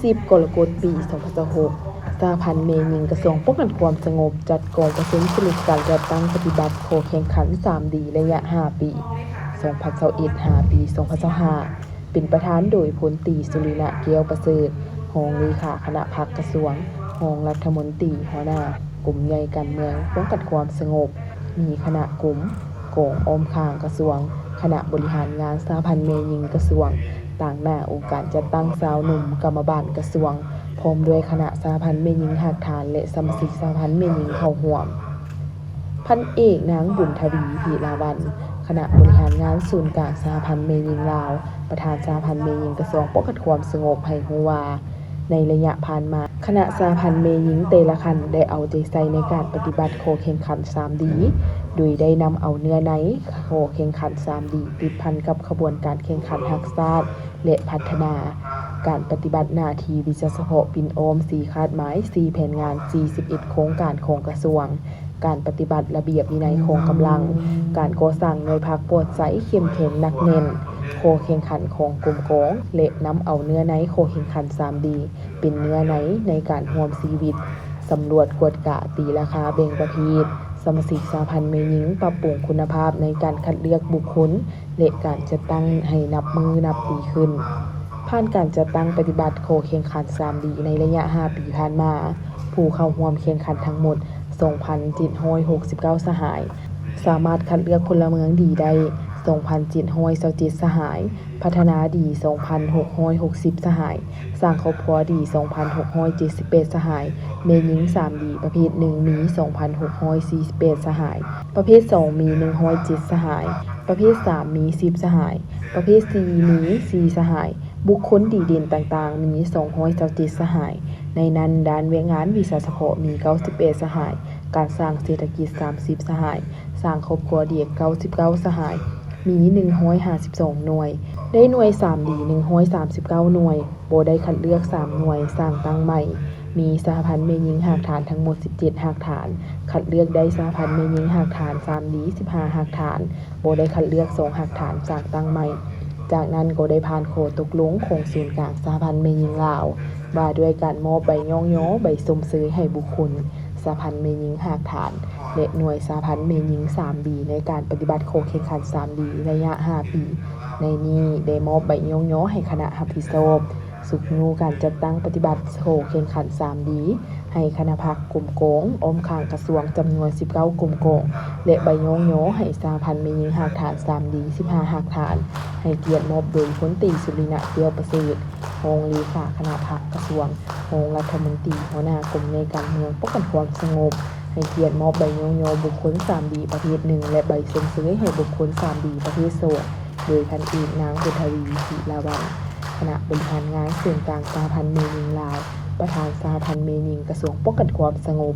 ສິບ ກໍລະກົດ ປີສອງພັນຊາວຫົກ, ສະຫະພັນແມ່ຍິງກະຊວງປ້ອງກັນຄວາມສະຫງົບ ຈັດກອງປະຊຸມສະຫຼຸບການຈັດຕັ້ງປະຕິບັດຂໍ້ແຂ່ງຂັນສາມດີ ໄລຍະຫ້າປີ ສອງພັນຊາວເອັດ ຫາ ປີສອງພັນຊາວຫ້າ ເປັນປະທານໂດຍ ພົນຕີ ສຸລິນະ ແກ້ວປະເສີດ ຮອງເລຂາຄະນະພັກກະຊວງ, ຮອງລັດຖະມົນຕີ, ຫົວໜ້າກົມໃຫຍ່ການເມືອງປ້ອງກັນຄວາມສະຫງົບ, ມີຄະນະກົມ, ກອງອ້ອມຂ້າງກະຊວງ, ຄະນະບໍລິຫານງານສະຫະພັນແມ່ຍິງກະຊວງ, ຕາງໜ້າອົງການຈັດຕັ້ງຊາວໜຸ່ມກຳມະບານກະຊວງ, ພ້ອມດ້ວຍຄະນະສະຫະພັນແມ່ຍິງຮາກຖານ ແລະ ສະມາຊິກສະຫະພັນແມ່ຍິງເຂົ້າຮ່ວມ. ພັນເອກ ນາງ ບຸນທະວີ ພິລາວັນ ຄະນະບໍລິຫານງານສູນກາງສະຫະພັນແມ່ຍິງລາວ, ປະທານສະຫະພັນແມ່ຍິງກະຊວງປ້ອງກັນຄວາມສະຫງົບ ໃຫ້ຮູ້ວ່າ ໃນໄລຍະຜ່ານມາ, ຄະນະສະຫະພັນແມ່ຍິງແຕ່ລະຂັ້ນໄດ້ເອົາໃຈໃສ່ໃນການປະຕິບັດຂໍ້ແຂ່ງຂັນສາມດີ ໂດຍໄດ້ນຳເອົາເນື້ອໃນຂໍ້ແຂ່ງຂັນສາມດີ ຕິດພັນກັບຂະບວນການແຂ່ງຂັນຮັກຊາດ ແລະ ພັດທະນາ, ການປະຕິບັດໜ້າທີ່ວິຊາສະເພາະປິ່ນອ້ອມ ສີ່ຄາດໝາຍ, ສີ່ແຜນງານ, ສີ່ສິບເອັດໂຄງການຂອງກະຊວງ, ການປະຕິບັດລະບຽບວິໄນຂອງກຳລັງ, ການກໍ່ສ້າງໜ່ວຍພັກປອດໃສ ເຂັ້ມແຂງ ໜັກແໜ້ນ, ຂໍ້ແຂ່ງຂັນຂອງກົມກອງ ແລະ ນຳເອົາເນື້ອໃນຂໍ້ແຂ່ງຂັນສາມດີ ເປັນເນື້ອໃນໃນການຮ່ວມຊີວິດ, ສຳຫຼວດກວດກາ, ຕີລາຄາແບ່ງປະເພດ, ສະມາຊິກສະຫະພັນແມ່ຍິງ, ປັບປຸງຄຸນນະພາບໃນການຄັດເລືອກບຸກຄົນ ແລະ ການຈັດຕັ້ງໃຫ້ນັບມື້ນັບດີຂຶ້ນ. ຜ່ານການຈັດຕັ້ງປະຕິບັດຂໍ້ແຂ່ງຂັນສາມດີ ໃນໄລຍະຫ້າປີຜ່ານມາ, ຜູ້ເຂົ້າຮ່ວມແຂ່ງຂັນທັງໝົດ ສອງພັນເຈັດຮ້ອຍຫົກສິບເກົ້າສະຫາຍ, ສາມາດຄັດເລືອກພົນລະເມືອງດີໄດ້ ສອງພັນເຈັດຮ້ອຍຊາວເຈັດສະຫາຍ, ພັດທະນາດີ ສອງພັນຫົກຮ້ອຍຫົກສິບສະຫາຍ, ສ້າງຄອບຄົວດີ ສອງພັນຫົກຮ້ອຍເຈັດສິບແປດສະຫາຍ, ແມ່ຍິງສາມດີປະເພດໜຶ່ງມີ ສອງພັນຫົກຮ້ອຍສີ່ສິບແປດສະຫາຍ, ປະເພດສອງມີ ໜຶ່ງຮ້ອຍເຈັດສະຫາຍ, ປະເພດສາມມີ ສິບສະຫາຍ, ປະເພດສີ່ມີ ສີ່ສະຫາຍ, ບຸກຄົນດີເດັ່ນຕ່າງໆມີ ສອງຮ້ອຍຊາວເຈັດສະຫາຍ, ໃນນັ້ນດ້ານວຽກງານວິຊາສະເພາະມີ ເກົ້າສິບແປດສະຫາຍ, ການສ້າງເສດຖະກິດ ສາມສິບສະຫາຍ, ສ້າງຄອບຄົວເດັກ ເກົ້າສິບເກົ້າສະຫາຍ, ມີ ໜຶ່ງຮ້ອຍຫ້າສິບສອງໜ່ວຍ, ໄດ້ໜ່ວຍສາມດີ ໜຶ່ງຮ້ອຍສາມສິບເກົ້າໜ່ວຍ, ບໍ່ໄດ້ຄັດເລືອກສາມໜ່ວຍສ້າງຕັ້ງໃໝ່, ມີສະຫະພັນແມ່ຍິງຮາກຖານທັງໝົດ ສິບເຈັດຮາກຖານ, ຄັດເລືອກໄດ້ສະຫະພັນແມ່ຍິງຮາກຖານສາມດີ ສິບຫ້າຮາກຖານ, ບໍ່ໄດ້ຄັດເລືອກສອງຮາກຖານສ້າງຕັ້ງໃໝ່. ຈາກນັ້ນກໍໄດ້ຜ່ານຂໍ້ຕົກລົງຂອງສູນກາງສະຫະພັນແມ່ຍິງລາວ ວ່າດ້ວຍການມອບໃບຍ້ອງຍໍ, ໃບຊົມເຊີຍໃຫ້ບຸກຄົນ ສະຫະພັນແມ່ຍິງຮາກຖານ ແລະ ໜ່ວຍສະຫະພັນແມ່ຍິງສາມດີ ໃນການປະຕິບັດຂໍ້ແຂ່ງຂັນສາມດີ ໄລຍະຫ້າປີ. ໃນນີ້ໄດ້ມອບໃບຍ້ອງຍໍໃຫ້ຄະນະຮັບຜິດຊອບຊຸກຍູ້ການຈັດຕັ້ງປະຕິບັດຂໍ້ແຂ່ງຂັນສາມດີ ໃຫ້ຄະນະພັກ, ກົມກອງ, ອ້ອມຂ້າງກະຊວງ ຈຳນວນສິບເກົ້າກົມກອງ ແລະ ໃບຍ້ອງຍໍໃຫ້ສະຫະພັນແມ່ຍິງຮາກຖານສາມດີ ສິບຫ້າຮາກຖານ, ໃຫ້ກຽດມອບໂດຍ ພົນຕີ ສຸລິນະ ແກ້ວປະເສີດ ຮອງເລຂາຄະນະພັກກະຊວງ, ຮອງລັດຖະມົນຕີ, ຫົວໜ້າກົມໃຫຍ່ການເມືອງປ້ອງກັນຄວາມສະຫງົບ, ໃຫ້ກຽດມອບໃບຍ້ອງຍໍບຸກຄົນສາມດີປະເພດໜຶ່ງ ແລະ ໃບຊົມເຊີຍໃຫ້ບຸກຄົນສາມດີປະເພດສອງ ໂດຍພັນເອກ ນາງ ບຸນທະວີ ສີລາວັນ ຄະນະບໍລິຫານງານສູນກາງສະຫະພັນແມ່ຍິງລາວ, ປະທານສະຫະພັນແມ່ຍິງກະຊວງປ້ອງກັນຄວາມສະຫງົບ.